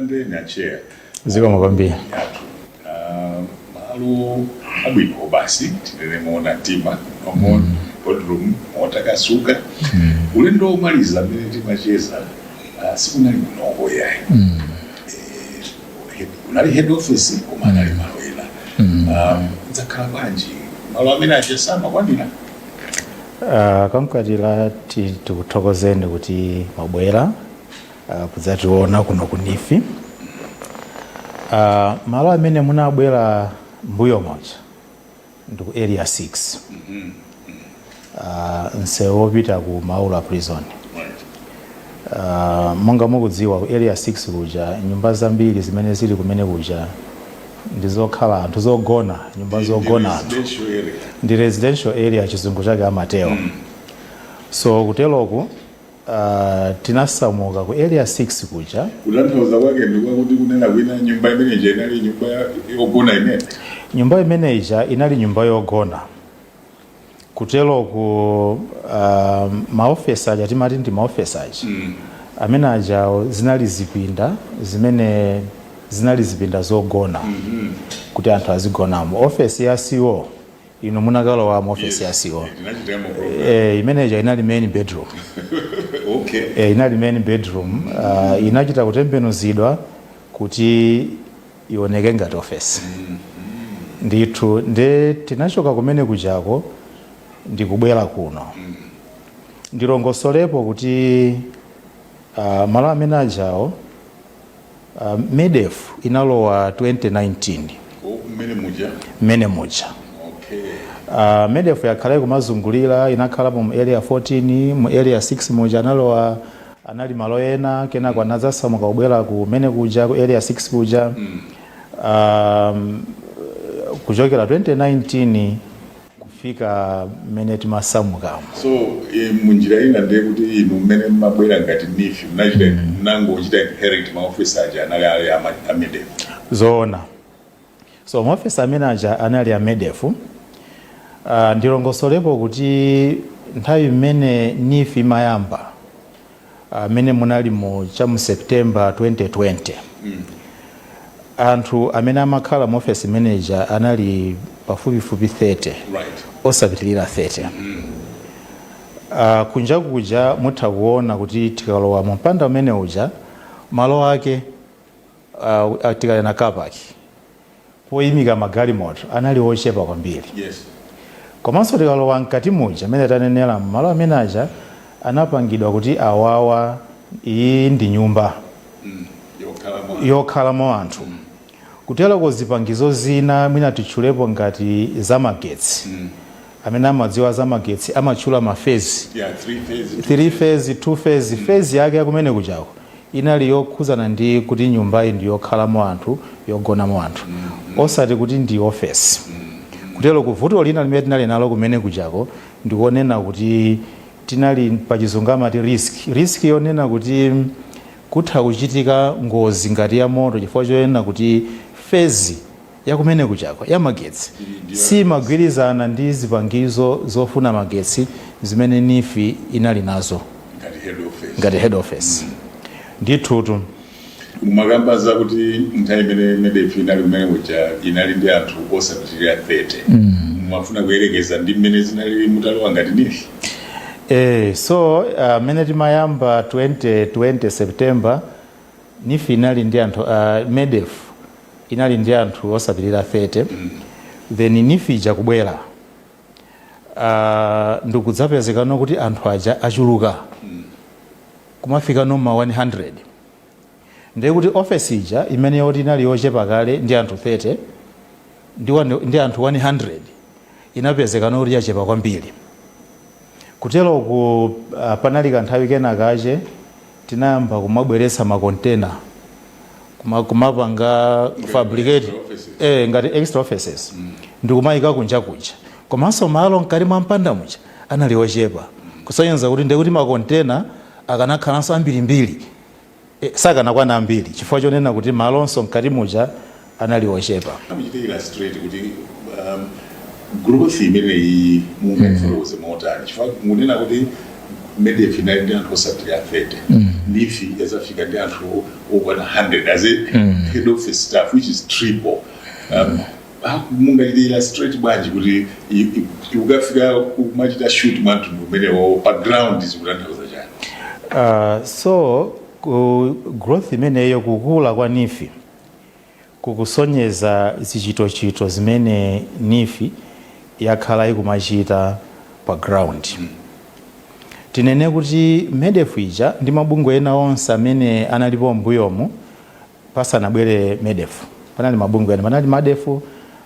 Tikulandireni, a chair. Zikomo kwambiri. Yathu malo abwino basi, tinene moona mtima, omo boardroom motakasuka. Ulendo womaliza amene timacheza sikunali kunoko yayi. Kunali head office, koma anali malo ena. Zakhala bwanji? Malo amene aja samakwanira? Kamkwatira, tikuthokozeni kuti mwabwera kudzationa kuno ku NEEF. Malo amene munabwera mbuyo moja ndi ku Area 6, msewu wopita ku Maula Prison. Monga mukudziwa, ku Area 6 kuja nyumba zambiri zimene zili kumene kuja ndi zokhala anthu, zogona, nyumba zogona anthu. Residential area. Ndi residential area, chizungu chake amatero. So kuteroku tinasamuka ku Area 6 kuja. Kutanthauza kwake ndikwakuti, kunena kwina, nyumba imeneja inali nyumba yogona imene? Nyumba imeneja inali nyumba yogona. Kuteroku maofesi aja timati ndi maofesi aja amene aja zinali zipinda zimene zinali zipinda zogona kuti anthu azigonamo. Ofesi ya CEO, inu munakalowamo ofesi ya CEO. Tinachitamo program. Imeneja inali main bedroom. Inali main bedroom, inachita kutembenuzidwa kuti ioneke ngati ofesi ndithu. Nde tinachoka kumene kujako ndikubwera kuno. Ndilongosolepo kuti malo amene ajawo, MEDEF inalowa 2019. Oh, mmene muja? Mmene muja. MEDEF yakhala kumazungulira, inakhalapo mu Area 14, mu Area 6 muja analowa, anali malo ena, kenako anadzasamuka kubwera kumene kuja ku Area 6 kuja. Kuchokera 2019 kufika mmene timasamukamo. So munjira ina ndiye kuti inu mmene mmabwera ngati NEEF mnachita mnangochita inherit maofisi aja anali ali a MEDEF? Zoona. So maofisi amene aja anali a MEDEF. Ndilongosolepo kuti nthawi imene NEEF imayamba, amene munali mu cha mu September 2020, anthu amene amakhala mu office manager anali pafupifupi 30, osapitilira 30. Kunja kuja mutha kuona kuti tikalowa mu mpanda umene uja, malo ake, tikanena car park poyimika magalimoto, anali ochepa kwambiri. Komanso tikalowa mkati muja, amene tanenera, malo amene aja anapangidwa kuti awawa iyi ndi nyumba Yokhalamo. Yokhalamo anthu. Kuterako zipangizo zina, mwina titchulepo ngati zamagetsi, amene amadziwa zamagetsi amatchula ma phase. Yeah, three phase. 3 phase, 2 phase. Phase yake yakumene kujako inali yokhuzana ndi kuti nyumbayi ndi yokhalamo anthu, yogonamo anthu, osati kuti ndi office. Kutero kuvuto lina limene tinali nalo kumene kujako ndikonena kuti tinali, pachizungu amati risk, risk yonena kuti kutha kuchitika ngozi ngati ya moto, chifukwa choyena kuti phase yakumene kujako ya magetsi simagwirizana ndi zipangizo zofuna magetsi zimene NEEF inali nazo. Ngati head office. Ngati head office ndithutu. Mumakamba za kuti nthawi imene MEDEF inali kumene kuja inali ndi anthu osapitirira 30. Mumafuna kuyerekeza ndi mmene zinali mutalowa ngati NEEF? So mmene timayamba 2020 September, NEEF inali ndi anthu, MEDEF inali ndi anthu osapitirira 30. Then NEEF ija kubwera, ndikudzapezekano kuti anthu aja achuluka, kumafika noma 100. Ndiye kuti office ija imene yoti inali yochepa kale ndi anthu 30 ndi anthu 100 inapezekano kuti yachepa kwambiri. Kuteroku panali kanthawi kena kache tinayamba kumabweretsa makontena, kumapanga fabricate extra offices. Ngati extra offices, ndikumayika kunja kuja. Komanso malo mkati mwa mpanda muja anali ochepa, kusonyeza kuti ndekuti makontena akanakhalanso ambirimbiri, sakanakwana ambiri chifukwa chonena kuti malonso mkati muja anali ochepa. Amuchite illustrate kuti growth imeneyi mungayifotokoze motani? Chifukwa munena kuti MEDEF inali ndi anthu osapitirira 30, NEEF yazafika ndi anthu Okwana 100 as a head office staff, which is triple. Mungachite illustrate bwanji kuti ukafika kumachita shoot mwamtundu umenewo, pa ground zikutanthauza chani? So ku growth imeneyo, kukula kwa NEEF kukusonyeza zichitochito zimene NEEF yakhala ikumachita pa ground. Tinene kuti MEDEF ija ndi mabungwe ena onse amene analipo mbuyomu, pasanabwere MEDEF panali mabungwe ena, panali MARDEF,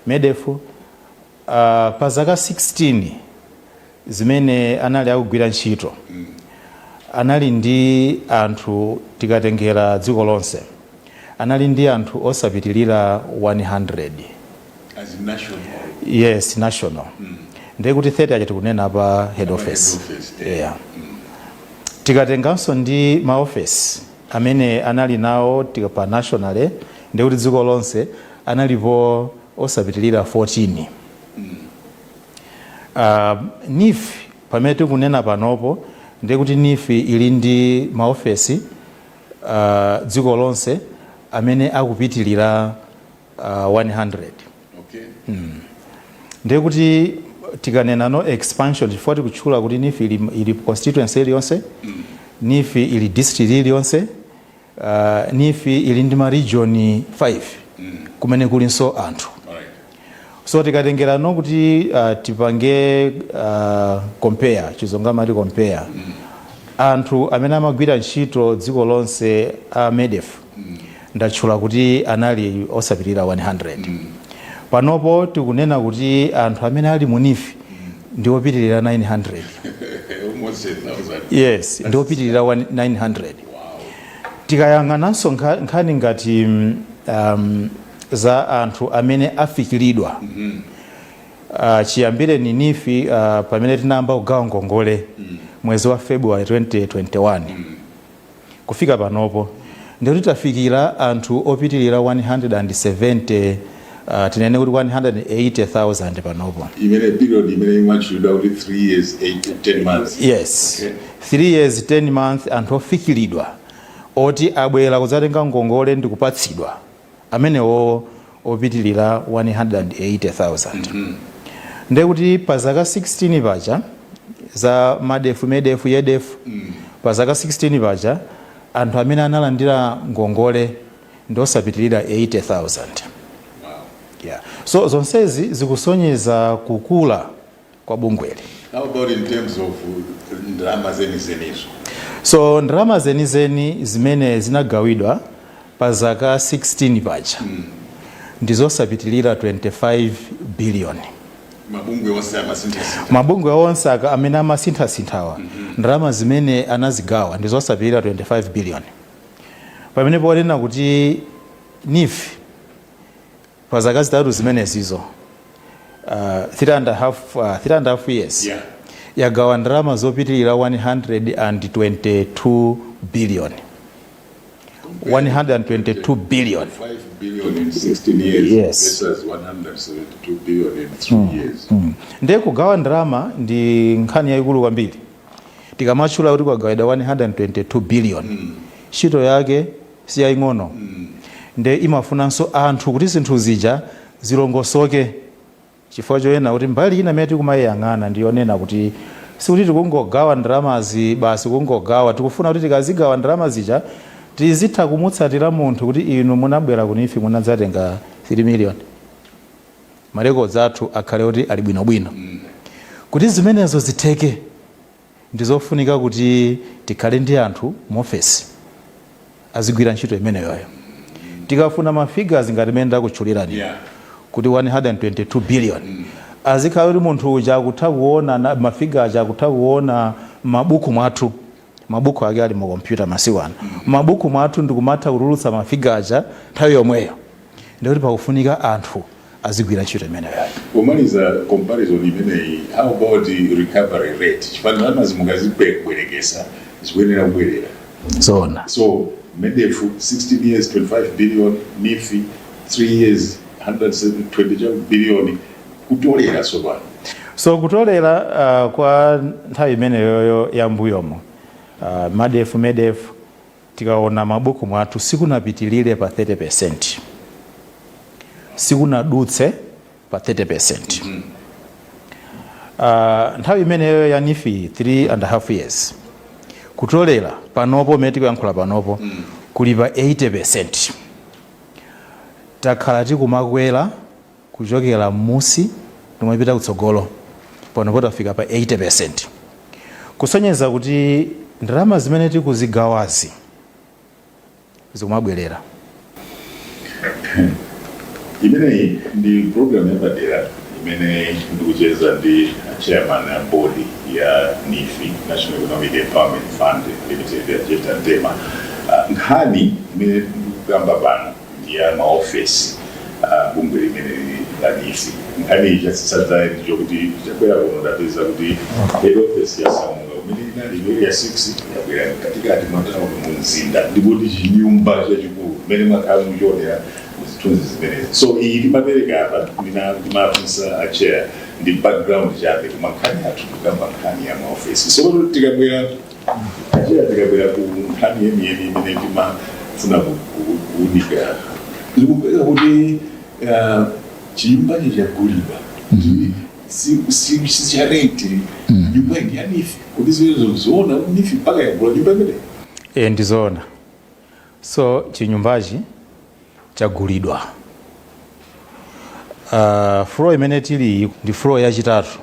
MEDEF, pa zaka 16 zimene anali akugwira ntchito, anali ndi anthu, tikatengera dziko lonse, anali ndi anthu osapitilira 100. As in national? Yes, national. Ndiye kuti 30 aja tikunena pa head office. Head office, eh. Yeah. Tikatenganso ndi maofesi amene anali nawo pa nationally, ndiye kuti dziko lonse analipo osapitilira 14. NEEF pamene tikunena panopo, ndiye kuti NEEF ili ndi maofesi dziko lonse amene akupitilira 100. Ndiye kuti tikanena no expansion, chifukwa tikutchula kuti NEEF ili constituency iliyonse, NEEF ili district iliyonse, NEEF ili ndi ma region 5 kumene kulinso anthu. So tikatengera no kuti tipange compare, Chizungu amati compare, anthu amene amagwira ntchito dziko lonse a MEDEF ndatchula kuti anali osapitirira 100. Panopo tikunena kuti anthu amene ali mu NEEF ndi opitirira 900. Almost 1,000. Yes, ndi opitirira 900. Tikayang'ananso nkhani ngati za anthu amene afikiridwa chiyambire ni NEEF, pamene tinayamba kugawa ngongole mwezi wa February 2021 kufika panopo, ndikuti tafikira anthu opitirira 170, tinene kuti 180,000 panopo. Imene period imene imatchulidwa kuti 3 years 8 10 months? Yes. 3 years 10 months, anthu ofikiridwa oti abwera kudzatenga ngongole ndi kupatsidwa, amenewo opitirira 180,000. Ndiye kuti pa zaka 16 paja za MARDEF, MEDEF, YEDEF, pa zaka 16 paja anthu amene analandira ngongole ndi osapitirira 80,000. Yeah. So zonsezi zikusonyeza kukula kwa bungweli. How about in terms of ndalama zenizenizo? So ndalama zenizeni zimene zinagawidwa pa zaka 16 paja ndi zosapitilira 25 billion. Mabungwe onse amasinthasintha? Mabungwe onse amene amasinthasinthawa, ndalama zimene anazigawa ndi zosapitilira 25 billion, pamene ponena kuti NEEF pa zaka 3 zimenezizo, 3.5 years, yagawa ndalama zopitilira 122 billion, 122 billion. 5 billion in 16 years versus 172 billion in 3 years. Ndiye kugawa ndalama ndi nkhani yayikulu kwambiri. Tikamatchula kuti kwagawidwa 122 billion, ntchito yake si yaying'ono. Ndiye imafunanso anthu kuti zinthu zija zilongosoke, chifukwa choyena kuti mbali ina imene tikumayiyang'ana ndiyonena kuti sikuti tikungogawa ndalamazi basi kungogawa. Tikufuna kuti tikazigawa ndalama zija tizitha kumutsatira munthu kuti inu munabwera ku NEEF, munadzatenga 3 million, ma records athu akhale kuti ali bwinobwino. Kuti zimenezo zitheke, ndizofunika kuti tikhale ndi anthu mu ofesi azigwira ntchito imeneyoyo. Tikafuna ma figures ngati mene ndakutchulirani kuti 122 billion, azikhala kuti munthu uja akutha kuona ma figure aja, akutha kuona mabuku mwathu. Mabuku ake ali mu kompyuta masiku ano. Mabuku mwathu ndikumatha kutulutsa ma figure aja nthawi yomweyo. Ndikuti pakufunika anthu azigwira ntchito imeneyoyo. Pomaliza comparison imeneyi, how about the recovery rate? Chifukwa ndalama zimukazibwerekesa zikuyenera kubwerera. Zona. So MEDEF 16 years 25 billion, NEEF 3 years 120 billion, kutolera tsopano? So kutolera kwa nthawi imeneyoyo ya mbuyomo, MARDEF, MEDEF, Tikaona mabuku mwathu, sikunapitilire pa 30, sikunadutse pa 30. Nthawi imeneyo ya NEEF, 3.5 years, kutolera panopo umene tikuyankhula panopo, kuli pa 80. Takhala tikumakwera kuchokera m'musi timapita kutsogolo. Panopo tafika pa 80, kusonyeza kuti ndalama zimene tikuzigawazi zikumabwerera. Imeneyi ndi program yapadera imene ndikucheza ndi chairman ya board ya NEEF, National Economic Empowerment Fund Limited, ya Jefta Ntema. Nkhani imene ndikukamba pano ndi ya maofesi bungwe limene lili la NEEF. Nkhani iyi chatsitsa ndichokuti chakwera kuno, ndapeza kuti head office yasamuka kumene inali Area 6, yabwera mkatikati mwa town, mu mzinda, ndipo ndi chinyumba chachikulu mmene mwakhala muchionera zithunzi zimenezi. So iyi timapereka apa, ndimafunsa a chair, ndi background chabe, koma nkhani yathu tikamba nkhani ya maofesi. So tikabwera, a chair, tikabwera ku nkhani yeniyeni imene timafuna kuunika, zikupeza kuti chinyumbachi chagulidwa, si cha rent. Nyumba ndi ya NEEF. Kuti zimenezo zoona, NEEF mpaka yagula nyumba imene? E, ndizoona. So chinyumbachi chagulidwa. Floor imene tili ndi floor yachitatu,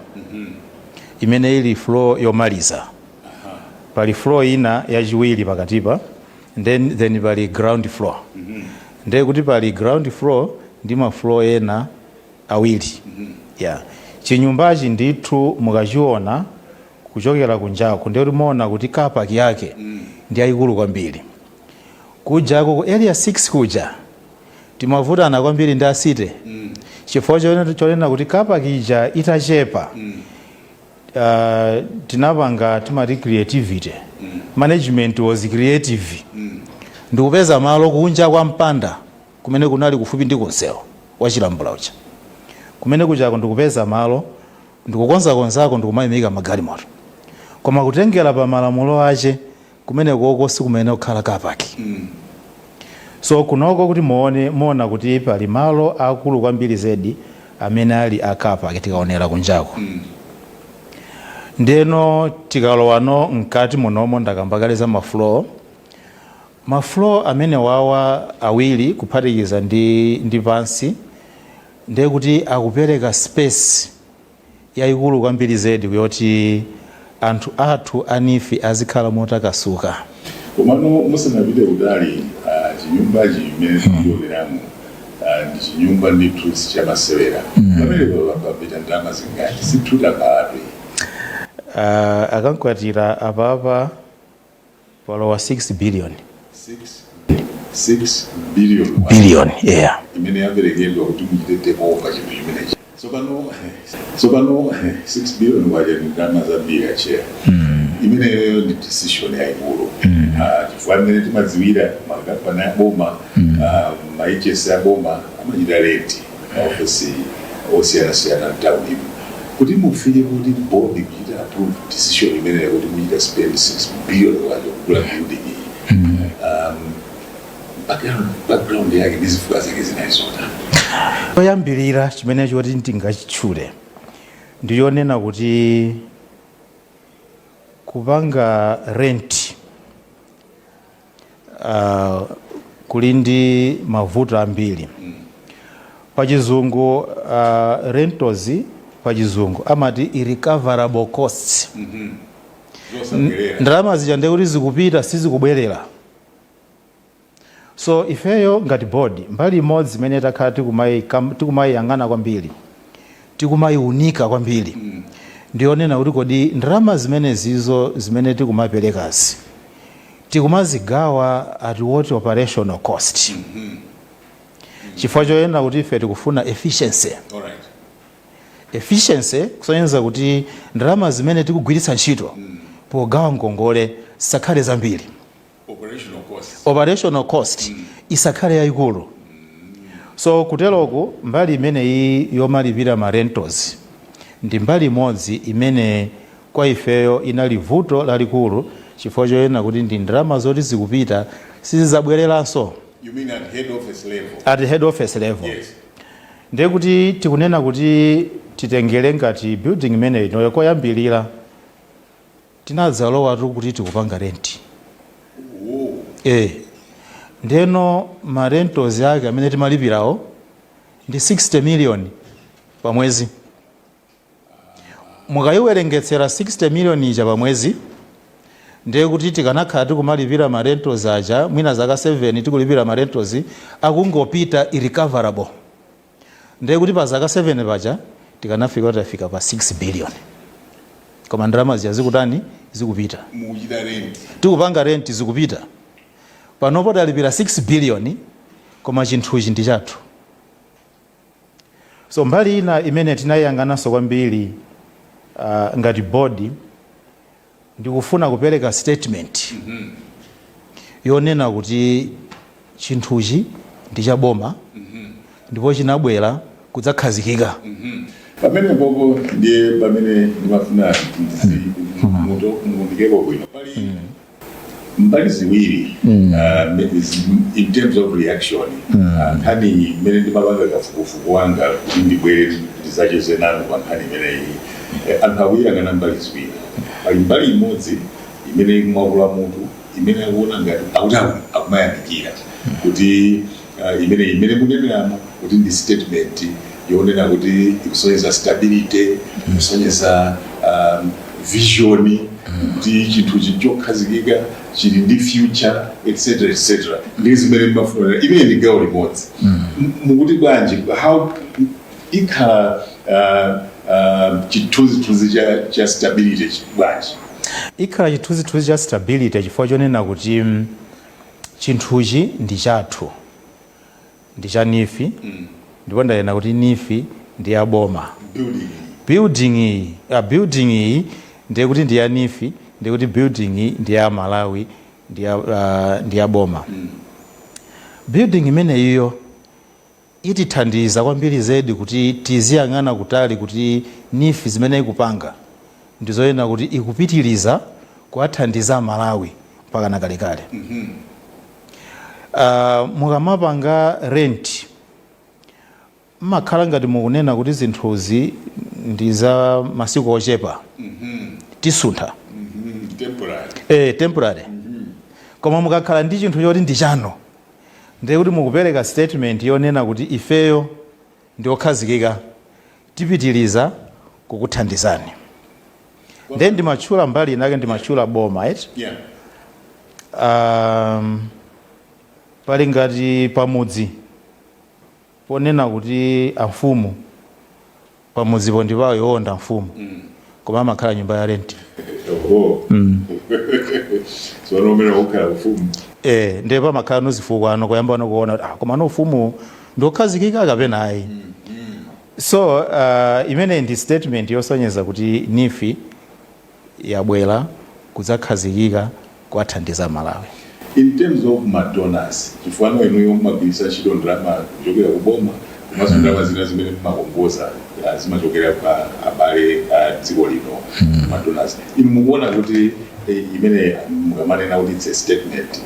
imene ili floor yomaliza. Pali floor ina yachiwiri pakatipa, then pali ground floor. Ndiye kuti pali ground floor ndi ma floor ena awiri. Yeah, chinyumbachi ndithu mukachiona kuchokera kunjaku, ndiye kuti muona kuti car park yake ndi yayikulu kwambiri. Kujako ku Area 6 kuja timavutana kwambiri ndi a city, chifukwa chonena kuti car park ija itachepa, tinapanga, timati creativity, management was creative, ndikupeza malo kunja kwa mpanda kumene kunali kufupi ndi kunsewu wachilambula uja. Kumene kujako ndikupeza malo, ndikukonzakonzako, ndikumayimika magalimoto. Koma kutengera pa malamulo ache, kumene koko sikumene kukhala car park. So kunoko kuti muone, muona kuti pali malo akulu kwambiri zedi amene ali a car park tikaonera kunjako. Ndeno tikalowano mkati munomo, ndakamba kale za ma floor. Ma floor amene wawa awiri kuphatikiza ndi pansi, ndiye kuti akupereka space yayikulu kwambiri zedi kuyoti anthu athu a NEEF azikhala motakasuka. Komano musanapite kutali, chinyumbachi chimene tikuchioneramo ndi chinyumba ndithu sichamasewera. Pamene papita ndalama zingati? Sithuta khalatu. Akankwatira apapa palowa 6 billion. 6 billion? Billion, yeah. Imene yaperekedwa kuti muchite take over chinthu chimenechi. Tsopano 6 billion kwacha ndi ndalama zambiri, chair. Imeneyo ndi decision yayikulu, chifukwa imene timadziwira makampani aboma, ma agency aboma amachita rent maofesi osiyanasiyana mtaunimu. Kuti mufike kuti board kuchita approve decision imeneyo kuti muchita spend 6 billion kwacha kugula building iyi, background yake ndi zifukwa zake zinali zotani? Choyambirira chimene choti ndingachitchule ndiyonena kuti kupanga rent kuli ndi mavuto ambiri. Pachizungu, rentals pachizungu amati irrecoverable costs. Zosabwerera. Ndalama zija ndiye kuti zikupita, sizikubwerera. So ifeyo ngati board, mbali imodzi imene takhala tikumayiyang'ana kwambiri, tikumayiunika kwambiri, ndiyonena kuti kodi ndalama zimene zizo zimene tikumaperekazi tikumazigawa at what operational cost? Chifukwa choyenera kuti ife tikufuna efficiency. Efficiency kusonyeza kuti ndalama zimene tikugwiritsa ntchito pogawa ngongole zisakhale zambiri. Operational cost. Operational cost isakhale yayikulu. So kuteroku, mbali imeneyi yomalipira ma rentals ndi mbali imodzi imene kwa ifeyo inali vuto lalikulu, chifukwa choyenera kuti ndi ndalama zoti zikupita, Sizabwereranso. You mean at head office level? At head office level. Yes. Ndiye kuti tikunena kuti titengere ngati building imeneyi inoyo, koyambilira tinadzalowatu kuti tikupanga rent. Ndeno ma rentals ake amene timalipirawo ndi 60 million pa mwezi. Mukayiwerengetsera 60 million ija pa mwezi, ndiye kuti tikanakhala tikumalipira ma rentals aja mwina zaka 7, tikulipira ma rentals akungopita irrecoverable, ndiye kuti pa zaka 7 paja tikanafika kuti tafika pa 6 billion, koma ndalama zija zikutani? Zikupita. Mukuchita rent. Tikupanga rent, zikupita. Panopo talipira 6 billion, koma chinthuchi ndi chathu. So mbali ina imene tinayiyang'ananso kwambiri ngati board, ndikufuna kupereka statement yonena kuti chinthuchi ndi chaboma ndipo chinabwera kudzakhazikika. Pamene popo ndiye pamene ndimafuna muundikeko bwino. Pali mbali ziwiri in terms of reaction. Nkhani imene ndimapanga kafukufuku wanga kuti ndibwere ndizacheze nanu pa nkhani imeneyi, anthu akuyang'ana mbali ziwiri. Pali mbali imodzi imene ikumakula mutu, imene akuona ngati akuti akumayamikira kuti imene muneneramo kuti ndi statement yonena kuti ikusonyeza stability, ikusonyeza vision, kuti chinthu chokhazikika, chili ndi future, etc etc. Ndi zimene mumafuna. Imene ndi gawo limodzi. Mukuti bwanji, how ikhala chithunzithunzi cha stability bwanji? Ikhala chithunzithunzi cha stability chifukwa chonena kuti chinthuchi ndi chathu, ndi cha NEEF, ndipo ndanena kuti NEEF ndi ya boma. Building. Building iyi, building iyi ndiye kuti ndi ya NEEF, ndiye kuti building iyi ndi ya Malawi, ndi ya boma. Building imeneyiyo itithandiza kwambiri zedi kuti tiziyang'ana kutali, kuti NEEF zimene ikupanga ndizoyena kuti ikupitiriza kuwathandiza Malawi mpaka na kalekale. Mukamapanga rent, mmakhala ngati mukunena kuti zinthuzi ndi za masiku ochepa, tisuntha. Temporary. Temporary. Koma mukakhala ndi chinthu choti ndi chanu, ndiye kuti mukupereka statement yonena kuti ifeyo ndi okhazikika, tipitiriza kukuthandizani. Ndiye ndimatchula mbali inake, ndimatchula boma, right? Yeah. Pali ngati pamudzi ponena kuti amfumu pamudzipo ndipawo, iwowo mfumu, koma amakhala nyumba ya rent. Oho. So umene ukhala ufumu. Ndiye pamakhala nozifukwa ano kuyamba ano kuona kuti, koma no ufumu ndiokhazikika kapena ayi. So imene ndi statement yosonyeza kuti NEEF yabwera kudzakhazikika, kuwathandiza Malawi. In terms of madonors, chifukwa inuyo mumagwiritsa ntchito ndalama kuchokera ku boma, komanso ndalama zina zimene mumakongoza zimachokera kwa abale a dziko lino, madonors, inu mukuona kuti imene mukamanena kuti it's a statement,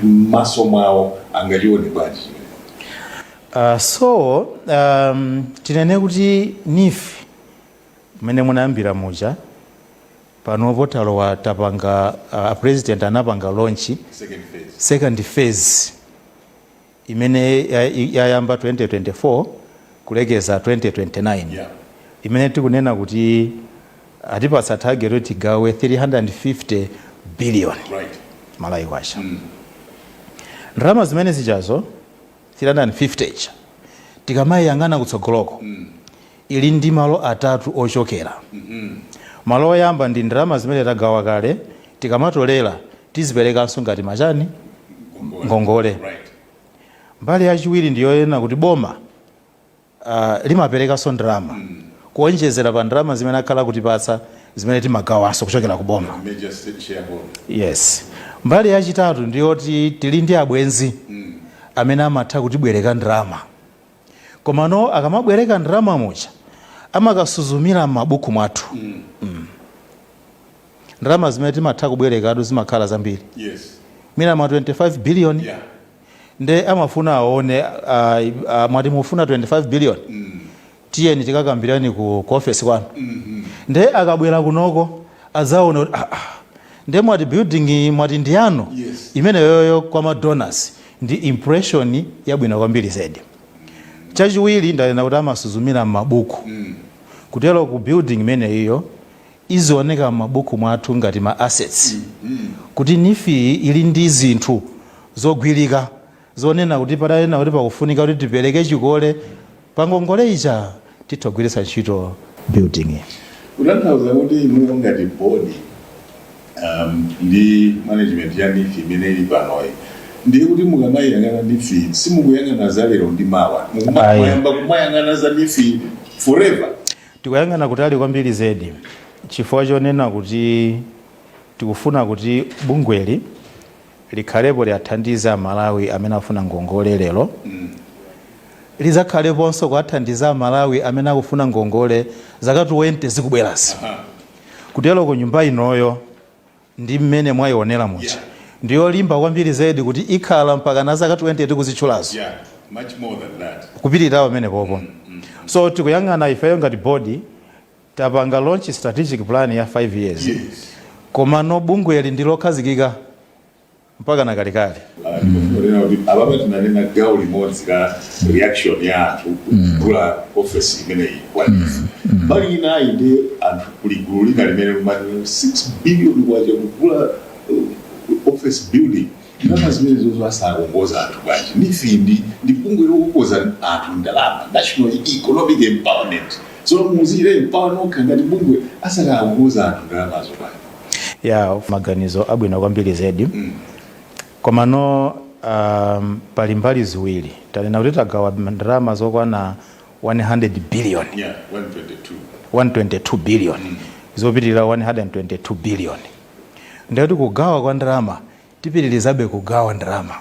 m'maso mwawo angachione bwanji chimene? So tinene kuti NEEF mmene munayambira muja, panopo talowa, tapanga, president anapanga launch second phase. Second phase imene yayamba 2024 kulekeza 2029, imene tikunena kuti atipatsa target kuti tigawe 350 billion Malawi kwacha. Ndalama zimene zichazo, 350 ija, tikamayiyang'ana kutsogoloko, ili ndi malo atatu ochokera. Malo oyamba ndi ndalama zimene tagawa kale, tikamatolera tiziperekanso ngati machani? Ngongole. Mbali yachiwiri ndiyoyena kuti boma limaperekanso ndalama kuonjezera pa ndalama zimene akhala kutipatsa, zimene timagawanso kuchokera ku boma. Major state shareholder. Yes. Mbali yachitatu ndiyoti tili ndi abwenzi amene amatha kutibwereka ndalama, komano akamabwereka ndalama muja amakasuzumira m'mabuku mwathu. Ndalama zimene timatha kubwerekatu zimakhala zambiri. Mina ma 25 billion. Nde amafuna aone, mwati mufuna 25 billion, tiyeni tikakambirani ku office kwanu. Nde akabwera kunoko adzaona kuti, ah, ah, nde mwati building iyi mwati ndiyanu? Imeneyoyo kwa ma donors ndi impression yabwino kwambiri zedi. Chachiwiri, ndanena kuti amasuzumira m'mabuku. Kutero ku building imeneyiyo izioneka m'mabuku mwathu ngati ma assets, kuti NEEF ili ndi zinthu zogwirika zonena kuti patanena kuti pakufunika kuti tipereke chikole pangongole ija, titha kugwiritsa ntchito building iyi. Kutanthauza kuti inuyo ngati board ndi management ya NEEF imene ili panoyi, ndiye kuti mukamayiyang'ana NEEF simukuyang'ana za lero ndi mawa. Ayi. Mwayamba kumayang'ana za NEEF forever. Tikuyang'ana kutali kwambiri zedi, chifukwa chonena kuti tikufuna kuti bungweli likhalepo, liathandize Amalawi amene afuna ngongole lero, lidzakhaleponso kuathandiza Amalawi amene akufuna ngongole zaka 20 zikubwerazi. Kutero ku nyumba inoyo ndi mmene mwayionera muja, ndiyolimba kwambiri zedi kuti ikhala mpaka na zaka 20 tikuzitchulazo. Yeah, much more than that. Kupitirira pamene popo. So tikuyang'ana ifeyo ngati board, tapanga launch strategic plan ya 5 years, komano bungweli ndi lokhazikika mpaka na kalekale. Ndikufunira kuti ababa tinanena gawo limodzi la reaction ya anthu kugula office imeneyi kwa NEEF. Mbali inayi ndi anthu, kuli gulu lina limene limati 6 billion kwacha kugula office building, ndalama zimene zozo asakongoza anthu bwanji? NEEF ndi bungwe lokongoza anthu ndalama, national economic empowerment. So muzichita empower nokha ngati bungwe, asakakongoza anthu ndalamazo bwanji? Ya, maganizo abwino kwambiri zedi. Komano pali mbali ziwiri. Tanena kuti tagawa ndalama zokwana 100 billion. Yeah, 122. 122 billion, zopitirira 122 billion. Ndikuti kugawa kwa ndalama, tipitirizabe kugawa ndalama.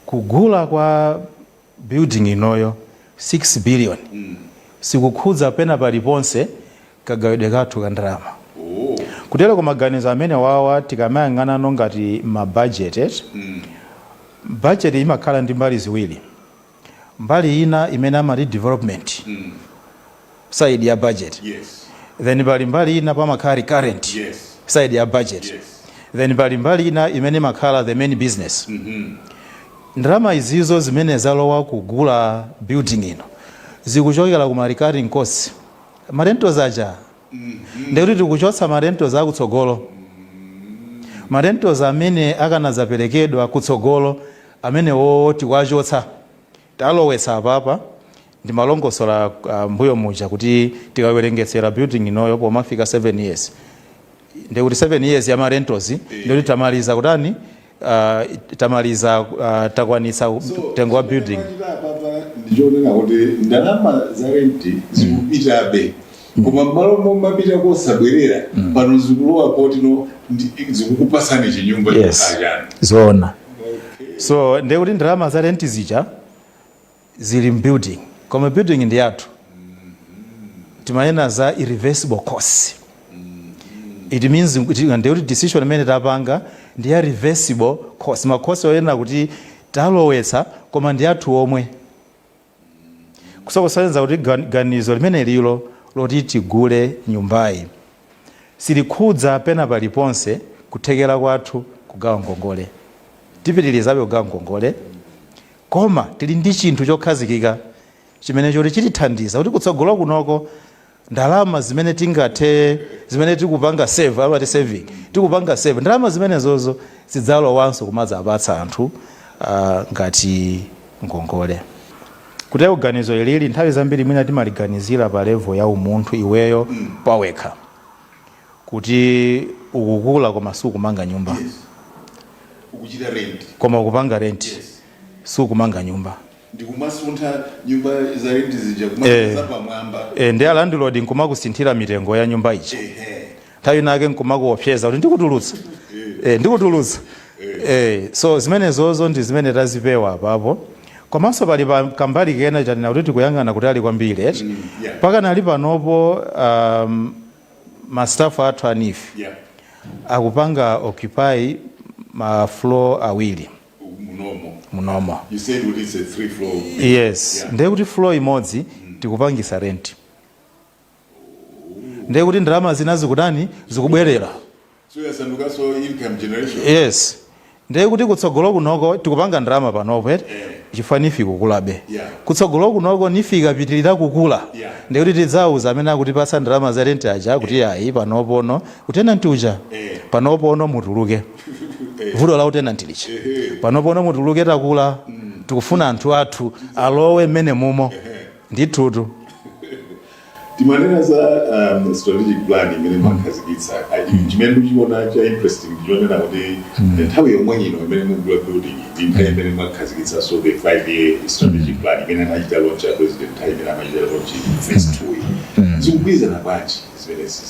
Kugula kwa building inoyo 6 billion sikukhudza pena paliponse kagawidwe kathu ka ndalama. Kutero kumaganizo amene wawa, tikamayang'anano ngati mabudget, budget imakhala ndi mbali ziwiri. Mbali ina imene amati development side ya budget. Then pali mbali ina pamakhala recurrent side ya budget. Then pali mbali ina imene imakhala the main business. Ndalama izizo zimene zalowa kugula building ino zikuchokera kuma recurring costs, ma rentals aja. Ndekuti tikuchotsa ma rentals akutsogolo, ma rentals amene akanazaperekedwa kutsogolo, amene wowo tikuachotsa, talowetsa apapa. Ndimalongosola mbuyo muja kuti tikawerengetsera building inoyo pomafika 7 years, ndekuti 7 years ya ma rentals, ndekuti tamaliza kutani, tamaliza, takwanitsa mtengo wa building. Ndichonena kuti ndalama za renti zikupitabe, koma mmalo momapita kosabwerera, pano zikulowa potino zikukupasani chinyumba chokhala chanu. Zoona. So ndekuti ndalama za renti zija zili m'building, koma building ndi yathu. Timanena za irreversible costs. It means ndekuti decision imene tapanga ndi ya reversible cost, ma cost oyena kuti talowetsa koma ndi athu omwe. Kusokosenza kuti ganizo limene lilo loti tigule nyumbayi silikhudza pena paliponse kuthekera kwathu kugawa ngongole. Tipitirizabe kugawa ngongole, koma tili ndi chinthu chokhazikika chimene choti chitithandiza kuti kutsogolo kunoko ndalama zimene tingathe, zimene tikupanga save, amati saving, tikupanga save ndalama zimenezozo zidzalowanso kumadzapatsa anthu ngati ngongole. Kutero ganizo ilili nthawi zambiri mwina timaliganizira pa level ya umunthu, iweyo pawekha, kuti ukukula koma sukumanga nyumba. Ukuchita rent. Koma ukupanga rent, sukumanga nyumba. Ndikumasuntha nyumba za rent zija kumasuntha pamwamba. E, ndi a landlord nkumakusinthira mitengo ya nyumba ija, nthawi inake nkumakuopseza kuti ndikutulutsa, ndikutulutsa. So zimenezozo ndi zimene tazipewa apapo. Komanso pali pa kambali kena, chanena kuti tikuyang'ana kutali kwambiri, eti? Yeah. Pakanali panopo ma staff athu a NEEF akupanga occupy Ma floor awiri. Munomo? Munomo. You said kuti it's a three floor. Yes. Ndiye kuti floor imodzi tikupangisa rent, ndiye kuti ndalama zina zikutani? Zikubwerera. So yasandukanso income generation. Yes, ndiye kuti kutsogolo kunoko tikupanga ndalama panopo, eti? Chifukwa NEEF ikukulabe. Kutsogolo kunoko NEEF ikapitirira kukula, ndiye kuti tidzauza amene akutipatsa ndalama za rent aja kuti ayi, panopono u tenant uja, panopono mutuluke, vuto la u tenant lija, panopono mutuluke, takula, tikufuna anthu athu alowe mmene mumo ndithutu. Timanena za strategic plan imene mwakhazikitsa. Chimene ndikuchiona cha interesting ndichonena kuti nthawi yomwe ino imene mugula building ndi nthawi imene mwakhazikitsa so the 5 year strategic plan imene amachita launch ya president, nthawi imene amachita launch phase 2 iyi. Zikugwirizana bwanji zimenezi?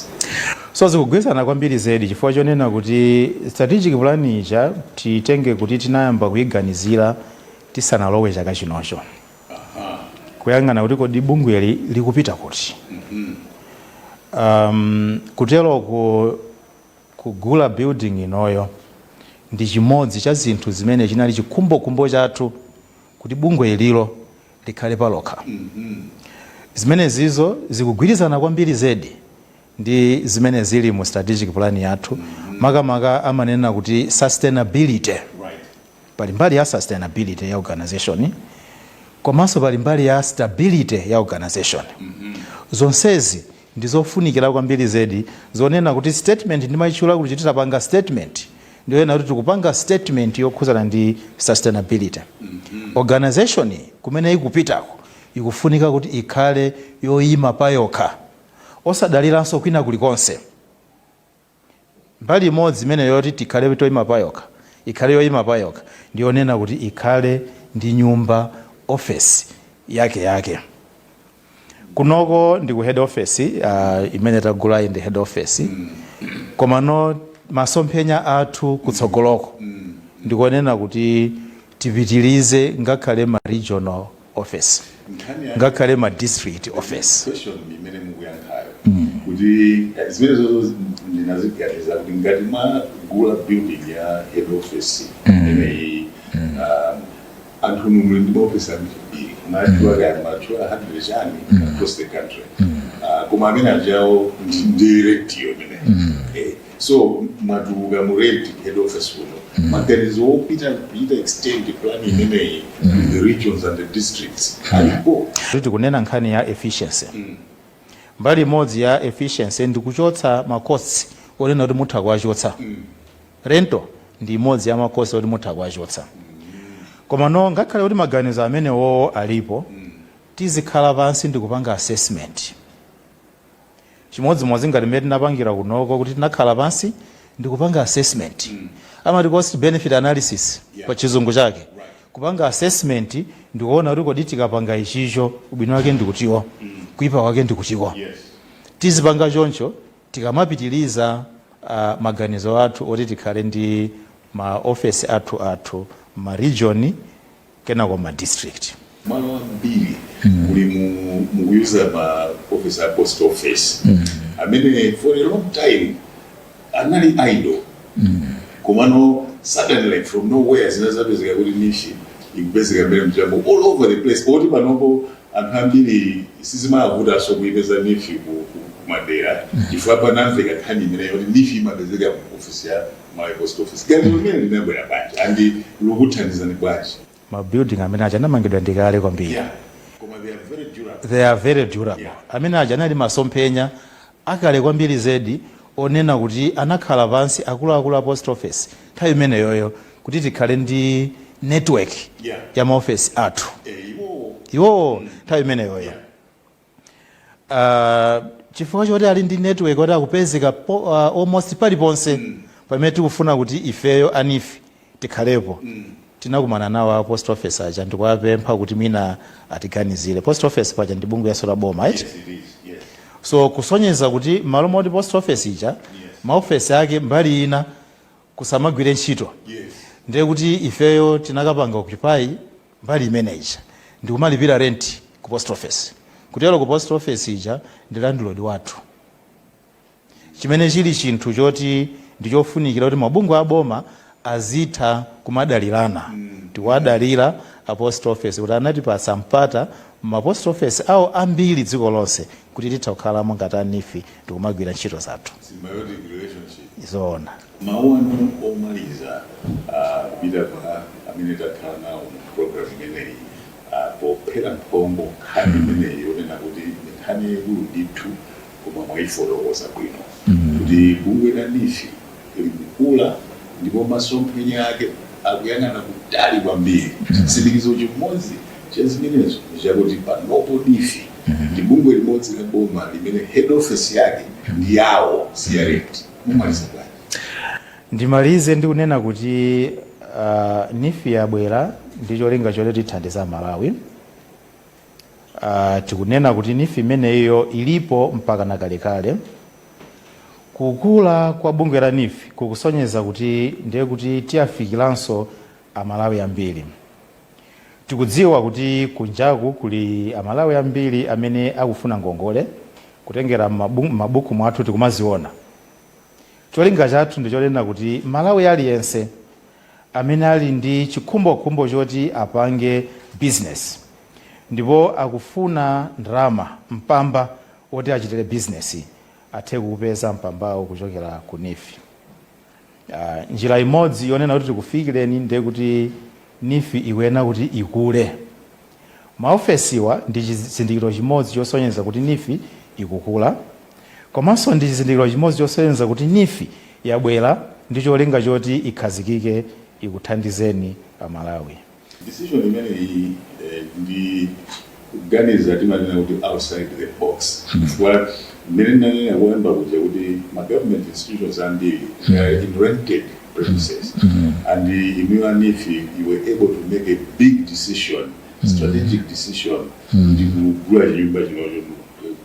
So zikugwirizana kwambiri zedi, chifukwa chonena kuti strategic plan ija titenge kuti tinayamba kuyiganizira tisanalowe chaka chinocho, kuyang'ana kuti kodi bungweli likupita kuti. Kuteroko kugula building inoyo ndi chimodzi cha zinthu zimene chinali chikhumbokhumbo chathu kuti bungwe ililo likhale palokha. Zimene zizo zikugwirizana kwambiri zedi ndi zimene zili mu strategic plan yathu, makamaka amanena kuti sustainability. Pali mbali ya sustainability ya organization, komanso pali mbali ya stability ya organization. Zonsezi ndizofunikira kwambiri zedi, zonena kuti statement ndimayitchula kuti titapanga statement, ndiyonena kuti tikupanga statement yokhuzana ndi sustainability. Organization kumene ikupitako ikufunika kuti ikhale yoyima payokha, osadaliranso kwina kulikonse. Mbali imodzi imene yoti tikhale toyima payokha, ikhale yoyima payokha, ndiyonena kuti ikhale ndi nyumba, office yake yake. Kunoko ndi ku head office, imene tagulayi ndi head office, komano masomphenya athu kutsogoloko ndikonena kuti tipitilize ngakhale ma regional office, Nkhani yake ngakhale ma district office. Question imene mukuyankhayo kuti zimene zozo ndinaziganiza kuti ngati mwagula building ya head office imeneyi, anthu muli ndi maofisi ambiri, mwatchula kaya mwatchula 100 chani across the country. Koma amene ajawo ndi rent iyo imene. So mwatuluka mu rent head office kuno, maganizo opita kuita extend plan imeneyi to the regions and the districts alipo? Kuti kunena nkhani ya efficiency, mbali imodzi ya efficiency ndi kuchotsa ma costs onena kuti mutha kuwachotsa. Rental ndi imodzi ya ma costs oti mutha kuwachotsa. Koma no, ngakhale kuti maganizo amenewo alipo, tizikhala pansi ndi kupanga assessment chimodzimodzi ngati mmene tinapangira kunoko, kuti tinakhala pansi ndi kupanga assessment, amati cost benefit analysis pa chizungu chake, kupanga assessment ndikuona kuti kodi tikapanga ichicho ubwino wake ndikutiwo, kuipa kwake ndikutiwo. Tizipanga choncho tikamapitiliza maganizo athu oti tikhale ndi ma office athu athu ma region, kenako ma district. Malo ambiri muli mukuyuza ma office a post office amene for a long time anali idle, komano suddenly from nowhere zinazapezeka kuti NEEF ikupezeka mmene mchambo all over the place, oti panopo anthu ambiri sizimavutanso kuipeza NEEF kumadera, chifukwa panamveka nkhani imeneyo kuti NEEF imapezeka mu office ya Malawi Post Office. Ganizo limene linabwera bwanji and likuthandizani bwanji? Ma building amene aja anamangidwa ndikale kwambiri. Yeah. Koma they are very durable. They are very durable. Amene aja anali masomphenya akale kwambiri zedi, onena kuti anakhala pansi akuluakulu a post office nthawi imeneyoyo kuti tikhale ndi network ya maofesi athu. Iwo Iwowo nthawi imeneyoyo, chifukwa choti ali ndi network oti akupezeka almost paliponse pamene tikufuna kuti ifeyo a NEEF tikhalepo, tinakumana nawo a post office aja ndikuwapempha kuti mwina atiganizire. Post office paja ndi bungwe yaso la boma, right? Yes, it is. Yes. So kusonyeza kuti malo moti post office ija maofesi ake mbali ina kusamagwire ntchito, ndiye kuti ifeyo tinakapanga occupy mbali imene ija ndikumalipira rent ku post office. Kutero ku post office ija ndi landlord wathu, chimene chili chinthu choti ndichofunikira kuti mabungwe aboma Azitha kumadalirana. Tikuwadalira a post office kuti anatipatsa mpata ma post office awo ambiri dziko lonse kuti titha kukhalamo ngati a NEEF ndikumagwira ntchito zathu. Symbiotic relationship. Zoona. Mawu anu omaliza kupita kwa amene takhala nawo mu program imeneyi, pophera mphongo nkhani imeneyi yonena kuti ndi nkhani yaikulu ndithu, koma mwayifotokoza bwino kuti bungwe la NEEF likukula ndipo masomphenya ake akuyang'ana kutali kwambiri. Chitsimikizo chimodzi cha zimenezo ndi chakuti panopo NEEF ndi bungwe limodzi la boma limene head office yake ndi yawo, si ya rent. Mumaliza bwanji? Ndimalize ndi kunena kuti NEEF yabwera ndi cholinga choti tithandiza Malawi. Tikunena kuti NEEF imeneyo ilipo mpaka na kalekale. Kukula kwa bungwe la NEEF kukusonyeza kuti ndiye kuti tiyafikiranso Amalawi ambiri. Tikudziwa kuti kunjaku kuli Amalawi ambiri amene akufuna ngongole kutengera mabuku mwathu tikumaziona. Cholinga chathu ndi chonena kuti Malawi aliyense amene ali ndi chikhumbokhumbo choti apange business ndipo akufuna ndalama, mpamba woti achitire business, athe kuupeza mpambawo kuchokera ku NEEF. Njira imodzi yonena kuti tikufikireni ndiye kuti NEEF ikuyenera kuti ikule. Maofesiwa ndi chizindikiro chimodzi chosonyeza kuti NEEF ikukula, komanso ndi chizindikiro chimodzi chosonyeza kuti NEEF yabwera ndi cholinga choti ikhazikike, ikuthandizeni Amalawi. Decision imeneyi ndi kuganiza, timanena kuti outside the box, chifukwa mmene ndinanena koyamba kuja kuti ma government institutions ambiri, they are in rented premises, and inuyo a NEEF, you were able to make a big decision, strategic decision, ndi kugula chinyumba chinocho,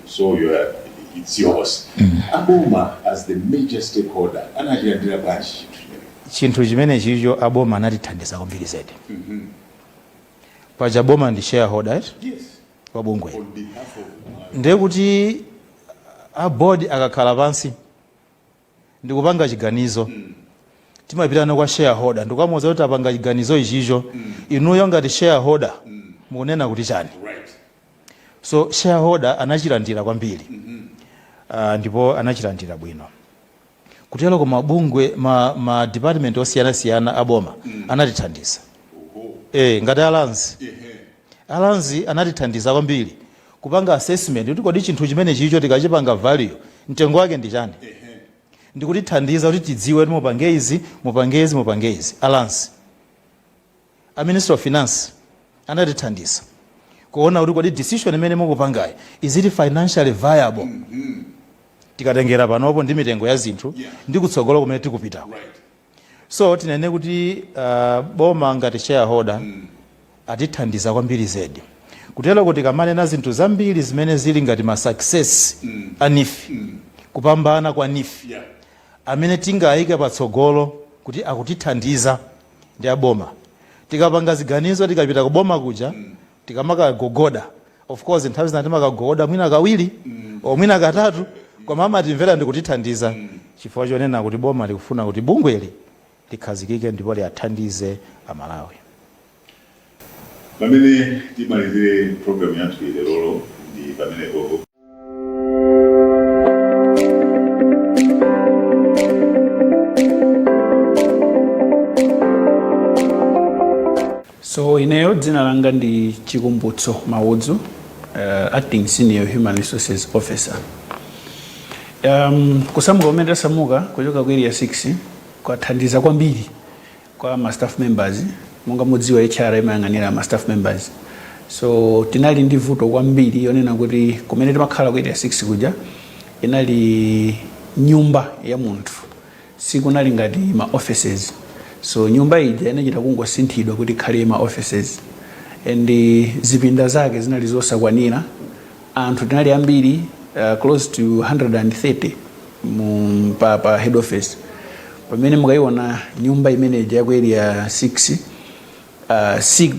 so you are it's yours. Aboma as the major stakeholder anachilandira bwanji chinthu chimene? Chinthu chimene chicho aboma anatithandiza kwambiri zedi. Paja boma ndi shareholder, right? Yes. Wa bungwe. On behalf of Ndiye kuti a board akakhala pansi ndikupanga chiganizo, timapitano kwa shareholder ndikukamuuza kuti apanga chiganizo ichicho, inuyo ngati shareholder mukunena kuti chani? So shareholder anachilandira kwambiri, ndipo anachilandira bwino kutero. Koma bungwe, ma department osiyanasiyana aboma anatithandiza. Ngati a Lands, a Lands anatithandiza kwambiri kupanga assessment kuti kodi chinthu chimene chicho tikachipanga value, mtengo wake ndi chani, ndikutithandiza kuti tidziwe kuti mupange izi, mupange izi, mupange izi. A Lands, a Minister of Finance anatithandiza kuona kuti kodi decision imene mukupangayi, is it financially viable, tikatengera panopo ndi mitengo ya zinthu ndi kutsogolo kumene tikupitako. So tinene kuti boma ngati shareholder atithandiza kwambiri zedi, kutero kuti kamanena zinthu zambiri zimene zili ngati ma success a NEEF, kupambana kwa NEEF, amene tingayike patsogolo kuti akutithandiza ndi aboma. Tikapanga ziganizo, tikapita kuboma kuja, tikamakagogoda, of course nthawi zina timakagogoda mwina kawiri o mwina katatu, koma amatimvera ndi kutithandiza chifukwa chonena kuti boma likufuna kuti bungweli likhazikike ndipo liathandize Amalawi. Pamene timalizire program yathu lerolo ndi pamenepopo. So ineyo dzina langa ndi Chikumbutso Maudzu, acting senior human resources officer. Kusamuka kumene tasamuka kuchoka ku Area 6 kwathandiza kwambiri kwa ma staff members. Monga mudziwa, HR imayang'anira ma staff members, so tinali ndi vuto kwambiri yonena kuti kumene timakhala ku Area 6 kuja inali nyumba ya munthu, sikunali ngati ma offices. So nyumba ija inachita kungosinthidwa kuti ikhale ma offices, and zipinda zake zinali zosakwanira. Anthu tinali ambiri, close to 130 pa head office, pamene mukayiona nyumba imeneja ya ku Area 6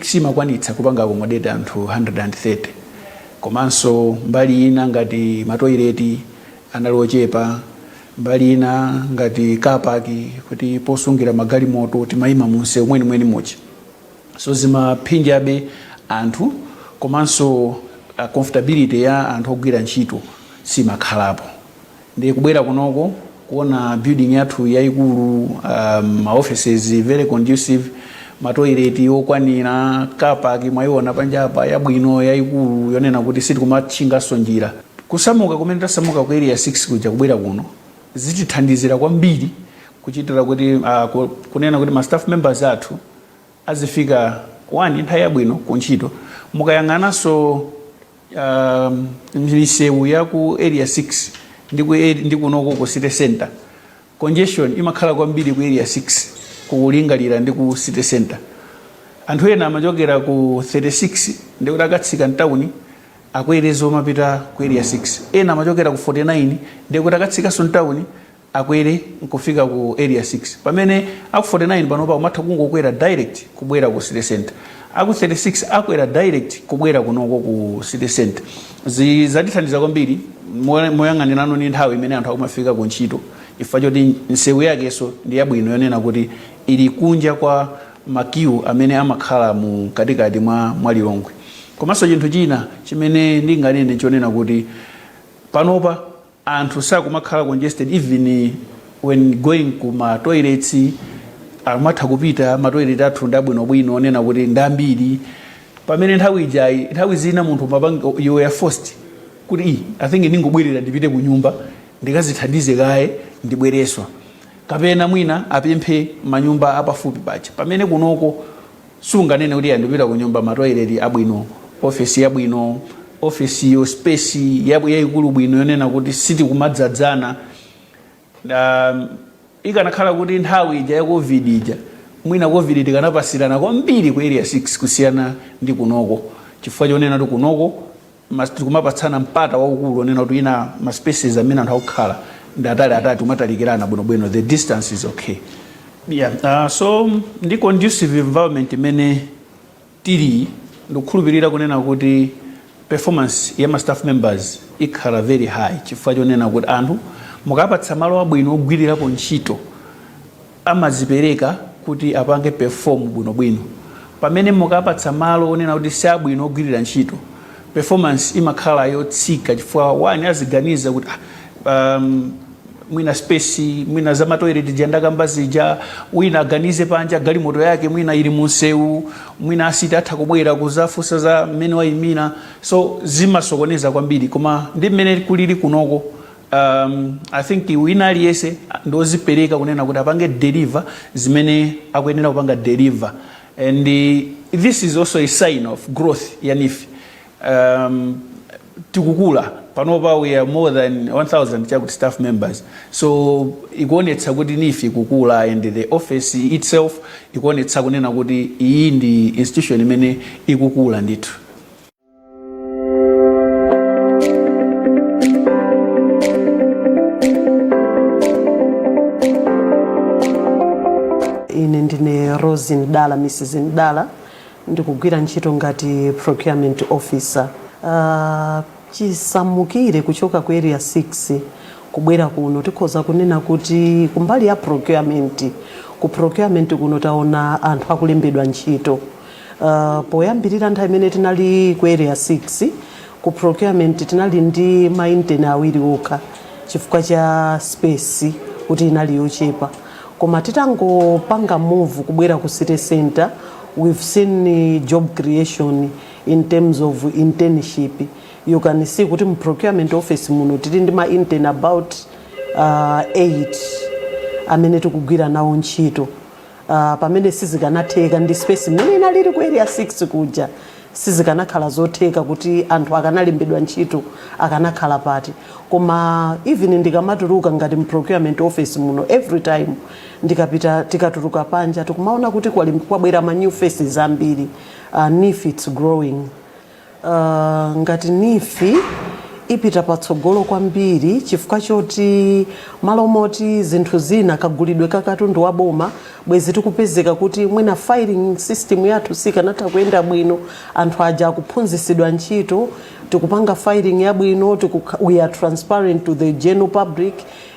simakwanitsa kupanga accommodate anthu 130. Komanso mbali ina ngati matoileti anali ochepa. Mbali ina ngati car park, kuti posungira magalimoto, timayima munsewu mwenimweni muja, so zimaphinjabe anthu, komanso comfortability ya anthu ogwira ntchito simakhalapo. Ndi kubwera kunoko kuona building yathu yayikulu, ma offices very conducive, matoilet okwanira, car park mwayiona panjapa yabwino yayikulu, yonena kuti sitikumatchinganso njira. Kusamuka kumene tasamuka ku Area 6 kuja kubwera kuno zitithandizira kwambiri kuchitira kuti kunena kuti ma staff members athu azifika one nthawi yabwino ku ntchito. Mukayang'ananso misewu ya ku Area 6 ndi kunoko ku city center, congestion imakhala kwambiri ku Area 6 kukulingalira ndi ku city center. Anthu ena amachokera ku 36 ndikuti akatsika mtawuni akwereza omapita ku Area 6, ena amachokera ku 49 ndikuti akatsikanso mtawuni akwere nkufika ku Area 6, pamene aku 49 panopa umatha kungokwera direct kubwera ku city center, aku 36 akwera direct kubwera kunoko ku city center. Zatithandiza kwambiri moyang'anirano ndi nthawi imene anthu akumafika ku ntchito, chifukwa choti nsewu yakenso ndi yabwino yonena kuti ili kunja kwa ma queue amene amakhala mu katikati mwa Lilongwe. Komanso chinthu china chimene ndinganene chonena kuti panopa anthu sakumakhala congested even when going ku ma toilets. Amatha kupita, ma toilet athu ndi abwinobwino onena kuti ndi ambiri, pamene nthawi ijayi nthawi zina munthu you were forced kuti, "I I think ndingobwerera ndipite ku nyumba ndikazithandize kaye ndibwereso," kapena mwina apemphe manyumba apafupi paja, pamene kunoko sunganene kuti ndipita ku nyumba. Matoilet abwino, ofesi yabwino, ofesi yo space yayikulu bwino yonena kuti sitikumadzadzana. Ikanakhala kuti nthawi ija ya COVID ija, mwina COVID tikanapasirana kwambiri ku Area 6 kusiyana ndi kunoko, chifukwa chonena kuti kunoko tikumapatsana mpata waukulu onena kuti ina ma spaces amene anthu akukhala ndi atali atatu, umatalikirana bwinobwino, the distance is okay. Yeah, so ndi conducive environment imene tili, ndikukhulupirira kunena kuti performance ya ma staff members ikhala very high, chifukwa chonena kuti anthu mukapatsa malo abwino ogwirirapo ntchito amazipereka kuti apange perform bwinobwino, pamene mukapatsa malo onena kuti si abwino ogwirira ntchito, performance imakhala yotsika, chifukwa one aziganiza kuti mwina space, mwina za matoilet jandakamba zija, wina aganize panja galimoto yake mwina ili munsewu, mwina asiti atha kubwera kuzafunsa za mmene wayimira, so zimasokoneza kwambiri. Koma ndi mmene kulili kunoko, I think wina aliyense ndozipereka kunena kuti apange deliver zimene akuyenera kupanga deliver, and this is also a sign of growth ya NEEF. Tikukula panopa, we are more than 1000 chakuti staff members, so ikuonetsa kuti NEEF ikukula and the office itself ikuonetsa kunena kuti iyi ndi institution imene ikukula ndithu. Ine ndine Rose Ndala, Mrs Ndala, ndikugwira ntchito ngati procurement officer. Chisamukire kuchoka ku Area 6 kubwera kuno, tikhoza kunena kuti kumbali ya procurement, ku procurement kuno taona anthu akulembedwa ntchito. Poyambirira nthawi imene tinali ku Area 6, ku procurement tinali ndi ma intern awiri okha chifukwa cha space kuti inali yochepa, koma titangopanga move kubwera ku city center, we've seen job creation in terms of internship. You can see kuti mu procurement office muno tili ndi ma intern about 8 amene tikugwira nawo ntchito, pamene sizikanatheka ndi space imene inalili ku Area 6 kuja. Sizikanakhala zotheka kuti anthu akanalembedwa ntchito akanakhala pati. Koma even ndikamatuluka ngati mu procurement office muno, every time ndikapita, tikatuluka panja, tikumaona kuti kwabwera ma new faces ambiri. NEEF, it's growing. Ngati NEEF ipita patsogolo kwambiri chifukwa choti malo moti zinthu zina kagulidwe ka katundu wa boma bwezi tikupezeka kuti mwina filing system yathu sikanatha kuyenda bwino. Anthu aja akuphunzitsidwa ntchito, tikupanga filing yabwino, we are transparent to the general public.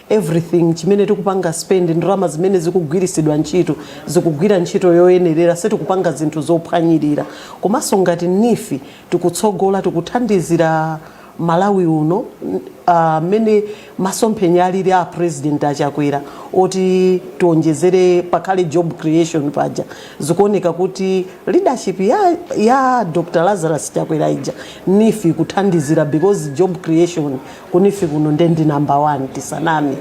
Everything chimene tikupanga spend, ndalama zimene zikugwirisidwa ntchito, zikugwira ntchito yoyenerera. Sitikupanga zinthu zophwanyirira. Komanso ngati NEEF tikutsogola, tikuthandizira Malawi uno mmene masomphenya alili a President Achakwera oti tionjezere, pakhale job creation paja. Zikuoneka kuti leadership ya Dr Lazarus Chakwera ija, NEEF ikuthandizira, because job creation ku NEEF kuno ndendi number one, tisaname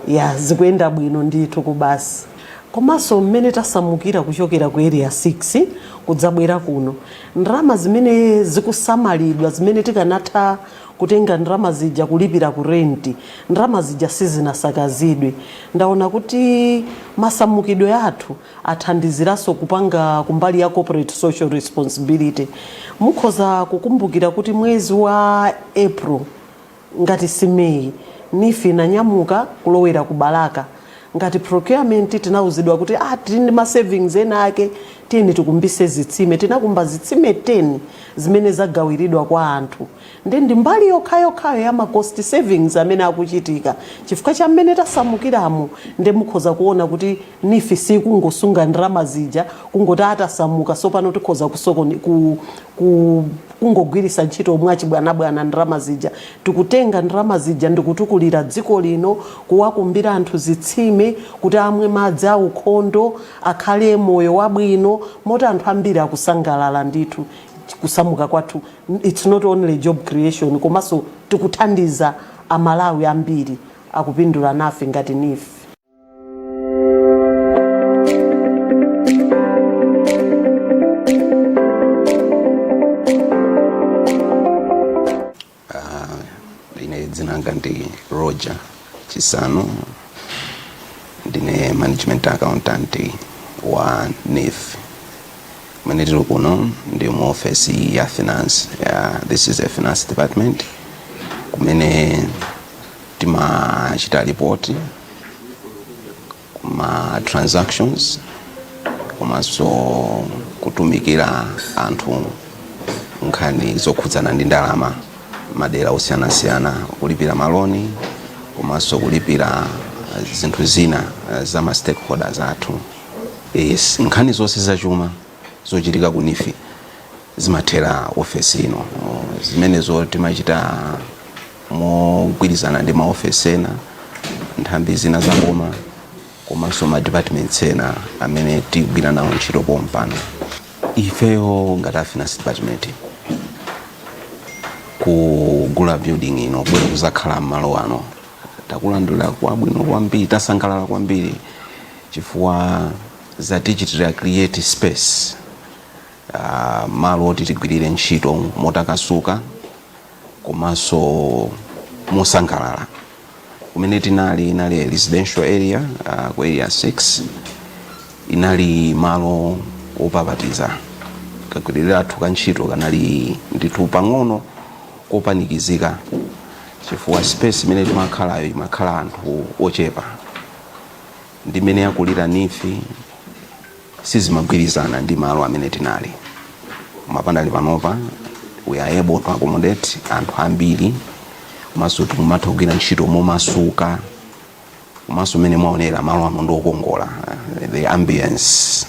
ya zikuyenda bwino ndithu kubasi. Komanso mmene tasamukira kuchokera ku Area 6 kudzabwera kuno, ndalama zimene zikusamalidwa, zimene tikanatha kutenga ndalama zija kulipira ku renti, ndalama zija sizinasakazidwe. Ndaona kuti masamukidwe athu athandiziranso kupanga kumbali ya corporate social responsibility. Mukhoza kukumbukira kuti mwezi wa April, ngati si Meyi, NEEF inanyamuka kulowera ku Balaka. Ngati procurement tinauzidwa kuti tili ndi ma savings ena ake, tiyeni tikumbise zitsime. Tinakumba zitsime 10 zimene zagawiridwa kwa anthu. Ndi mbali yokhayokhayo ya ma cost savings amene akuchitika chifukwa cha mmene tasamukiramo. Ndi mukhoza kuona kuti NEEF sikungosunga ndalama zija kungoti atasamuka sopano tikhoza kusokoni ku kungogwirisa ntchito mwachibwanabwana ndalama zija. Tikutenga ndalama zija ndikutukulira dziko lino, kuwakumbira anthu zitsime kuti amwe madzi aukhondo, akhale moyo wabwino, moti anthu ambiri akusangalala ndithu. Kusamuka kwathu, it's not only job creation, komanso tikuthandiza Amalawi ambiri akupindula nafe ngati NEEF. Ine dzina langa ndi Roger Chisanu, ndine management accountant wa NEEF. Kumene tili kuno ndi mu office ya finance. This is a finance department kumene timachita report kuma transactions komanso kutumikira anthu nkhani zokhudzana ndi ndalama madera osiyanasiyana, kulipira maloni komanso kulipira zinthu zina za ma stakeholders athu. Yes, nkhani zonse zachuma zochitika ku NEEF zimathera ofesi ino. Zimenezo timachita mogwirizana ndi maofesi ena, nthambi zina za boma komanso ma departments ena amene tigwira nawo ntchito pompano. Ifeyo ngati a finance department, kugula building ino, kubwera kuzakhala m'malo ano, takulandira kwabwino kwambiri, tasangalala kwambiri chifukwa zatichitira create space, malo oti tigwirire ntchito motakasuka komanso mosangalala. Kumene tinali inali residential area, ku Area 6, inali malo opapatiza. Kagwiririro athu ka ntchito kanali ndithu pang'ono kopanikizika chifukwa space imene timakhalayo imakhala anthu ochepa. Ndi imene yakulira NEEF sizimagwirizana ndi malo amene tinali. Koma panali panopa we are able to accommodate anthu ambiri, komanso tikumatha kugwira ntchito momasuka. Komanso mmene mwaonera, malo ano ndi okongola. The ambience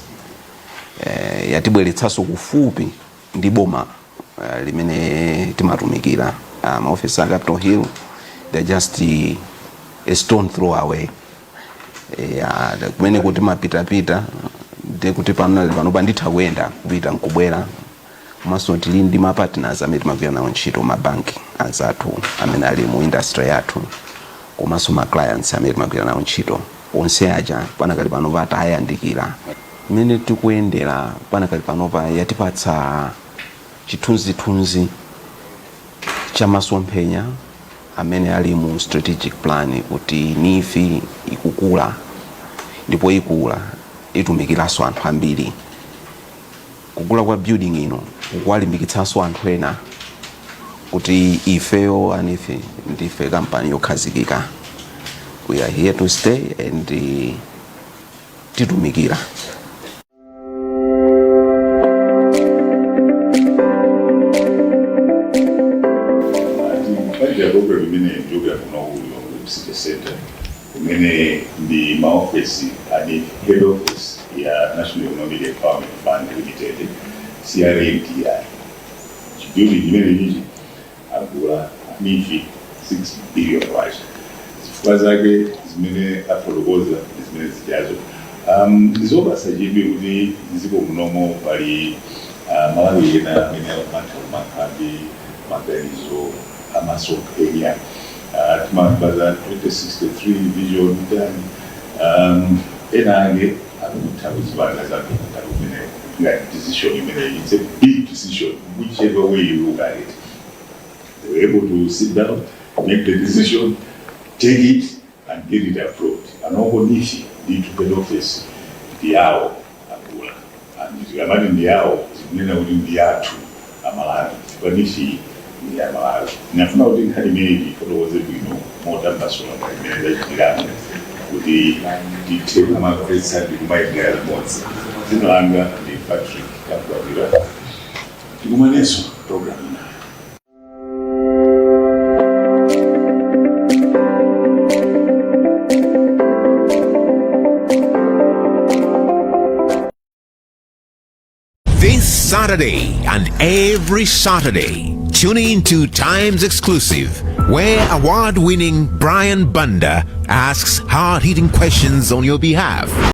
yatibweretsanso kufupi ndi boma limene timatumikira. Maofesi a Capitol Hill, they're just a stone throw away. Yeah, kumene kuti mapitapita ndi kuti pano panopa nditha kuyenda kupita nkubwera. Komanso tili ndi ma partners amene timagwira nawo ntchito, mabanki anzathu amene ali mu industry yathu, komanso ma clients amene timagwira nawo ntchito onse aja panakali panopa tayandikira. Mmene tikuyendera panakali panopa yatipatsa chithunzithunzi cha masomphenya amene ali mu strategic plan kuti NEEF ikukula, ndipo ikula itumikiranso anthu ambiri. Kugula kwa building ino kukuwalimbikitsanso anthu ena kuti ifeyo a NEEF ndife kampani yokhazikika. We are here to stay and titumikira. Ati ya program imene kuchokera kuno ku City Center. Kumene ndi maofesi ani head office ya National Economic Empowerment Fund Limited, CRADI. Chibuilding chimene chichi agula NEEF, 6 billion kwacha. Zifukwa zake zimene afotokoza ndi zimene zijazo. Ndizopatsa chidwi kuti mdziko munomo pali Malawi ena amene amatha kumakhala ndi maganizo amasomphenya. Timamva za 2063 vision tani, ena ake akutha kuzipanga zanthu ngati kumenewo, ngati decision imeneyi. It's a big decision, whichever way you look at it. They were able to sit down, make the decision, take it and get it approved. Anoko NEEF ndithu head office ndi yawo, agula. And tikamati ndi yawo, zikunena kuti ndi yathu Amalawi, chifukwa NEEF ndi Amalawi. Ndinafuna kuti nkhani imeneyi ifotokoze bwino motambasula ngati imene zachitiramo, kuti tithe kumamvetsa ndi kumayendera limodzi. Dzina langa ndi Patrick Kakwatira. Tikumanenso program inayo. This Saturday and every Saturday, tune in to Times Exclusive, where award winning Brian Banda asks hard hitting questions on your behalf.